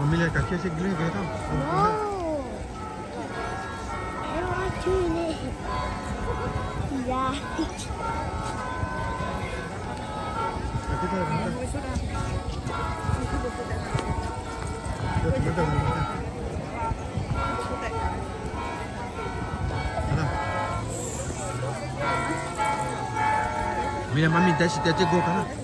Mami le ka ke se gle ke ta. Mira, mami, te si te che go ka na.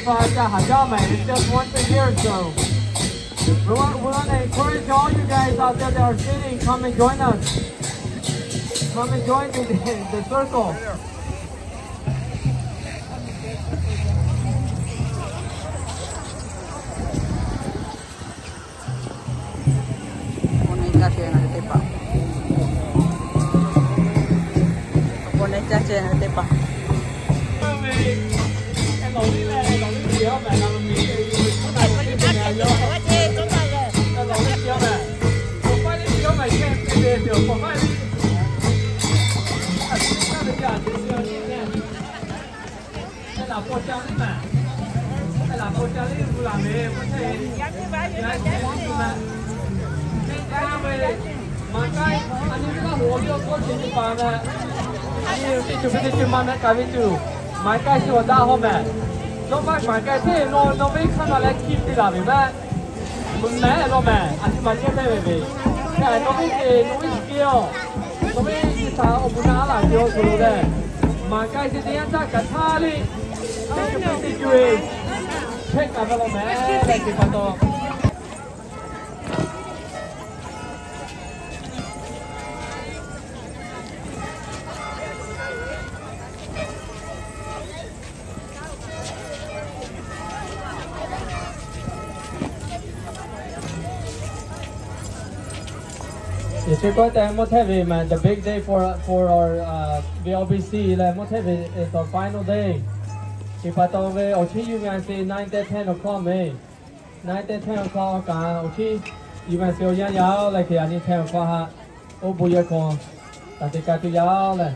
It's just once a year, so we want, we want to encourage all you guys out there that are sitting, come and join us. Come and join the, the circle. Maˍ k'ai, a nyi ve Laˇ hoꞈ awˬ viˉ awˬ hkawˇ chi nyi paˍ meh, a nyi teˇ ceuˬ hk'e teˇ ceuˬ maˇ meh kaꞈ ve tuˬ, maˍ k'ai chi awˬ daꞈ hawˇ meh. Nawˬ maˇ maˍ k'ai hteˇ, nawˬ nawˬ ve hk'aˇ na leh hkiˇ te laˬ ve meh. Mvuhˇ mehˍ law meh, a nyi maˍ chehˇ meh ve ve. Hk'e nawˬ ve te, nawˬ ve chi ke-oˬ, nawˬ ve chi htaꞈ awˬ bon naꞈ a laˬ ve awˬ hk'aw lo leh, maˍ k'ai chi teˇ yanˇ htaˇ kaꞈ htaˇ le, teˇ ceuˬ hk'e teˇ ceuˬ-e, hkehˇ kaꞈ ve law meh leh te pa taw. Yeˍsuˆ Hkriꞈ te mvuhˇ htehˇ ve meh, the big day for, for our, uh, V O B C leh mvuhˇ htehˇ ve is our final day. Chi pa taw ve awˬ chiˉ U M C nine te ten o'clock meh. Nine te ten o'clock kaꞈ awˬ chiˉ U M C awˬ yanˇ yaˇ leh hk'e a nyi ten o'clock haꞈ oˇ bon yehˬ hk'aw taˍ te ka tuˬ yaˇ leh.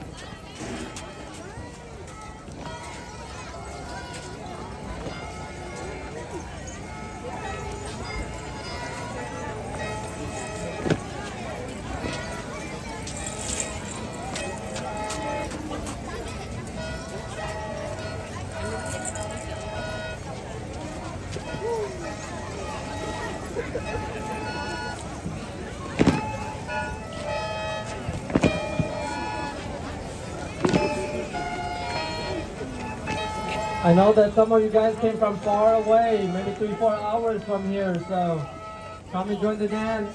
I know that some of you guys came from far away, maybe three, four hours from here, so come and join the dance.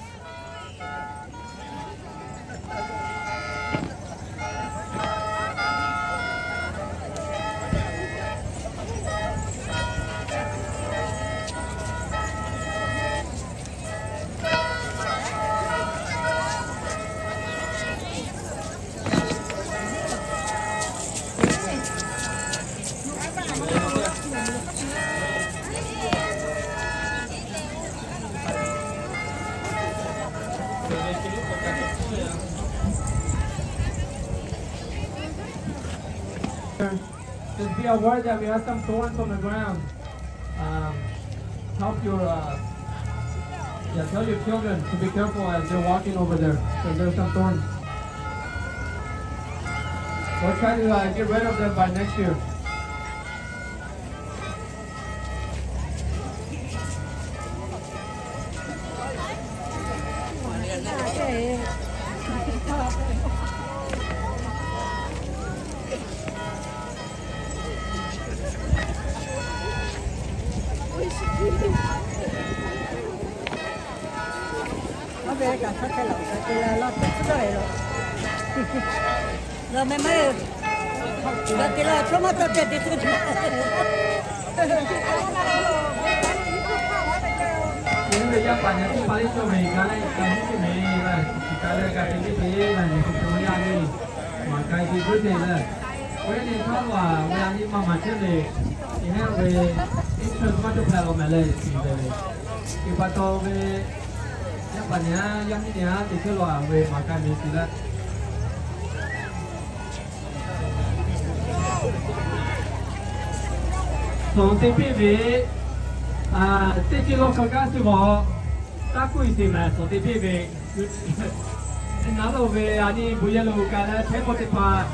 Just be aware that we have some thorns on the ground. Um, help your, uh, yeah, tell your children to be careful as they're walking over there, 'cause there's some thorns. We'll try to, uh, get rid of them by next year. Yaˇ paˍ nyi teˇ hpaˍ lehˬ cawˬ ve ka leh ka nyi teˇ ve la, ka leh ka te teˇ ve la nyi teˇ ve yaˇ le. Maˍ k'ai ve g'uˇ te leh, oˇ ve teˇ hpaˍ ve a nyi maˇ maˍ chehˇ ve, chi hehˉ ve, interest maˇ cawˬ hpehꞈ la meh leh chi ve le. Chi pa taw ve, yaˇ paˍ nyi a yaˇ miˇ nyi a te chehˇ la ve maˍ k'ai ve chi leh, suhˍ te piˇ ve, teˇ ceuˬ law hk'a gaˇ suh vaˬ, taˇ kuˇ iˍ te meh suhˍ te piˇ ve. Ngaˬ lo ve a nyi bon yehˬ lo ka leh hteˇ k'o teˇ hpaˍ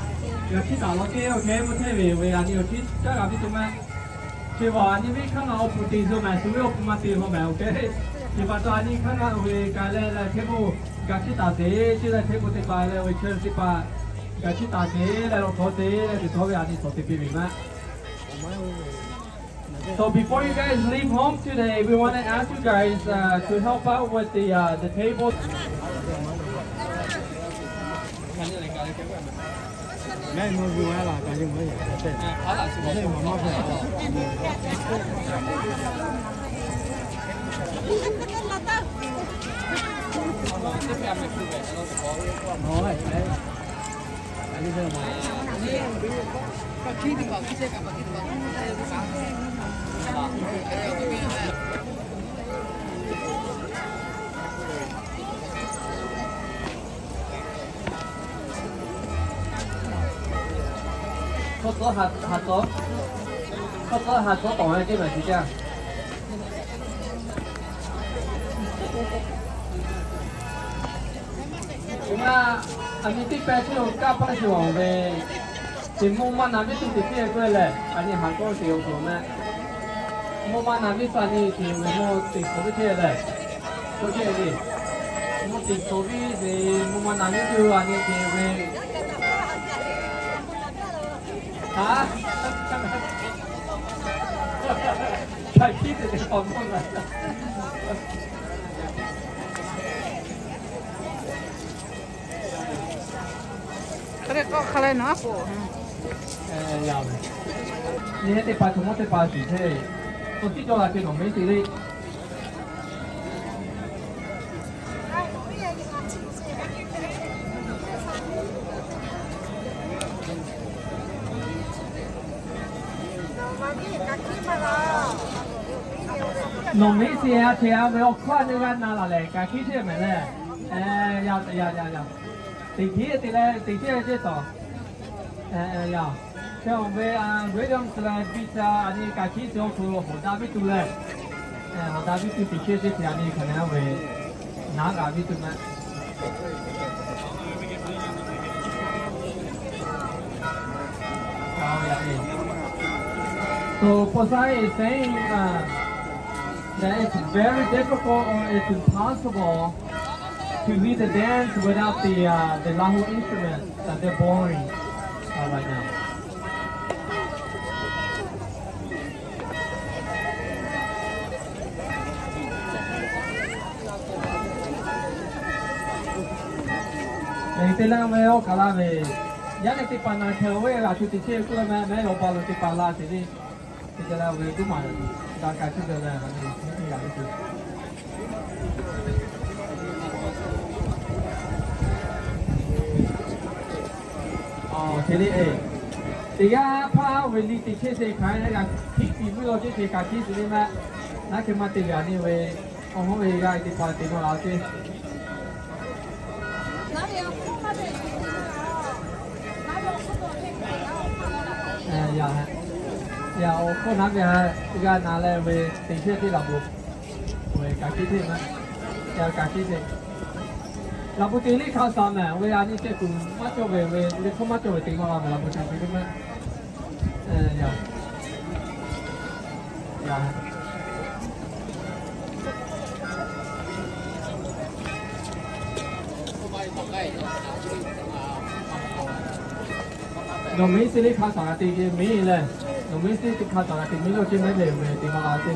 g'a chiˇ taˍ law teˇ awˬ hk'e mvuhˇ htehˇ ve ve a nyi awˬ chiˉ caˉ g'a piˇ tuˬ meh. Chi vaˬ a nyi ve hk'aˇ ngaˬ awˬ puˍ te zuhꞈ meh suhˍ ve awˬ puˍ maˇ te law meh oˬ hk'e. Chi pa taw a nyi hk'aˇ ngaˬ ve ka leh leh hteˇ k'o g'a chiˇ taˍ te, chi leh hteˇ k'o teˇ hpaˍ leh ve chaw teˇ hpaˍ g'a chiˇ taˍ te leh law hk'aw te leh te tawˇ ve a nyi suhˍ te piˇ ve meh. So before you guys leave home today, we want to ask you guys uh, to help out with the uh, the table. Hk'aw tcuhˉ ha tcuhˉ, hk'aw tcuhˉ ha tcuhˉ tawˍ ve teˇ maˬ chi jaˇ. Ngaˬ a nyi teˇ pehˇ chi lo kanˇ paˆ shuˍ awˬ ve, teˇ mvuhˇ maˇ naˍ viˉ tuˬ teˇ ceuˬ k'oˆ lehˬ, a nyi haˍ kawˇ teꞈ awˬ hk'aw lo mehˆ, mvuhˇ maˇ naˍ viˉ suh a nyi teꞈ ve mvuhˇ teꞈ hk'awꞈ viˉ chehˇ lehˬ, k'oˆ chehˇ ve, mvuhˇ teꞈ hk'awꞈ viˉ ve mvuhˇ maˇ naˍ viˉ tuˬ a nyi teꞈ ve Hk'aˬ hkiˉ te te k'awꞈ mawˇ la. Hk'e te k'awꞈ hk'a leh naˉ k'o, nyi teˇ hpaˍ htoꞈ ma teˇ hpaˍ shiˍ chehˇ, to tiˉ cawˇ la ce nawˬ mehˉ te le. Nawˬ mehˉ te a ce a ve awˬ hkawˇ a nyi g'a na laˬ lehˬ, kaꞈ hkiˉ chehˇ mehˍ lehˬ. Teˇ hkiˉ te leh teˇ hkiˉ ce tawˍ. Yaˇ, hk'e awˬ ve William leh Peter a nyi kaꞈ hkiˉ te awˬ hk'aw lo hawˍ daꞈ viˉ tuˬ lehˬ, hawˍ daꞈ viˉ tuˬ teˇ hkiˉ ce hk'e a nyi hk'aˬ nehˬ ve naˉ g'a viˉ tuˬ mehˆ. So Posai is saying uh, that it's very difficult or it's impossible to lead the dance without the uh, the Lahu instruments. Uh, they're boring uh, right now. Teˇ laˇ ve awˬ kaˍ laˇ ve, yaˇ leh teˇ hpaˍ na hkeh ve g'a tuˬ teˇ ceuˬ k'oˆ ve mehˆ, mehˆ awˬ pa lo teˇ hpaˍ la te le. Teˇ laˇ ve tuˉ maˍ daꞈ kaꞈ tuˬ ve le, a nyi teˇ g'aˇ ve tuˬ. Aˬ, te le, teˇ g'aˇ hpaˇ ve liꞈ teˇ chehˇ te hk'aˬ hk'e g'a hkiˉ piˍ mvuhˇ law ce te kaꞈ hkiˉ te le mehˆ. Naˉ hk'e maˇ te g'a nyi ve, awˬ hawˉ ve g'a teˇ hpaˍ te maˇ la ce. Yaˇ, awˬ hkawˇ naˉ ve g'a na leh ve teˇ chehˇ teˇ laˬ bon, ve kaꞈ hkiˉ te mehˆ. Yaˇ kaꞈ hkiˉ te. Laˬ bon te liˇ hk'a shaˍ mehˍ, ve a nyi ceh kuˬ maˇ cawˇ ve, ve liˇ hkawˇ maˇ cawˇ ve te maˇ g'a mehˍ, laˬ bon te te le mehˆ. Yaˇ, yaˇ. Nawˬ mehˉ te liˇ hk'a shaˍ g'a te mehˉ lehˬ, nawˬ mehˉ te liˇ hk'a shaˍ g'a te mehˉ lawˬ ce mehˉ lehˬ ve te maˇ g'a te.